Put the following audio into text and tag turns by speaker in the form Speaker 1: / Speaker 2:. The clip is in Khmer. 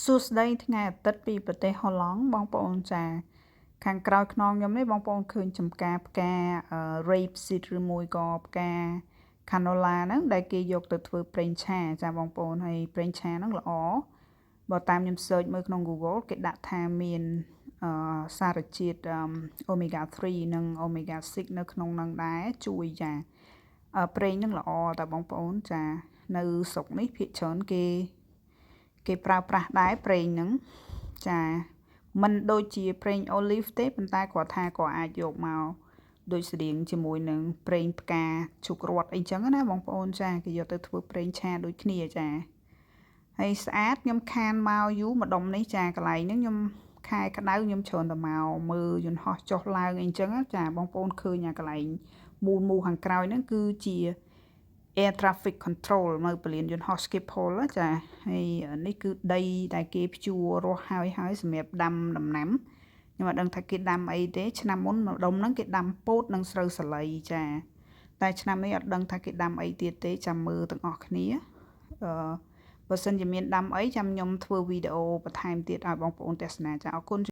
Speaker 1: សួស្តីថ្ងៃអាទិត្យពីប្រទេសហូឡង់បងប្អូនចាខាងក្រោយខ្នងខ្ញុំនេះបងប្អូនឃើញចំការផ្កា rape seed ឬមួយក៏ផ្កា canola ហ្នឹងដែលគេយកទៅធ្វើប្រេងឆាចាបងប្អូនហើយប្រេងឆាហ្នឹងល្អបើតាមខ្ញុំ search មើលក្នុង Google គេដាក់ថាមានសារជាតិ omega 3និង omega 6នៅក្នុងនឹងដែរជួយចាប្រេងហ្នឹងល្អតាបងប្អូនចានៅស្រុកនេះភាគច្រើនគេគេប្រើប្រាស់ដែរប្រេងហ្នឹងចាមិនដូចជាប្រេង olive ទេប៉ុន្តែគាត់ថាក៏អាចយកមកដូចស្តៀងជាមួយនឹងប្រេងផ្កាឈូករ័ត្នអីចឹងណាបងប្អូនចាគេយកទៅធ្វើប្រេងឆាដូចគ្នាចាហើយស្អាតខ្ញុំខានមកយូរម្ដុំនេះចាកន្លែងហ្នឹងខ្ញុំខែក្តៅខ្ញុំច្រើនតែមកមើលយន្តហោះចុះឡើងអីចឹងចាបងប្អូនឃើញអាកន្លែងមូលមូលខាងក្រោយហ្នឹងគឺជា air traffic control នៅពលានយន្តហោះ Schiphol ចាហើយនេះគឺដីដែលគេភ្ជួររាស់ហើយហើយសម្រាប់ដាំដំណាំខ្ញុំអត់ដឹងថាគេដាំអីទេឆ្នាំមុនម្ដុំហ្នឹងគេដាំពោតនិងស្រូវសាលីចាតែឆ្នាំនេះអត់ដឹងថាគេដាំអីទៀតទេចាំមើលទាំងអស់គ្នាអឺបើសិនជាមានដាំអីចាំខ្ញុំធ្វើវីដេអូបន្ថែមទៀតឲ្យបងប្អូនទស្សនាចាអរគុណ។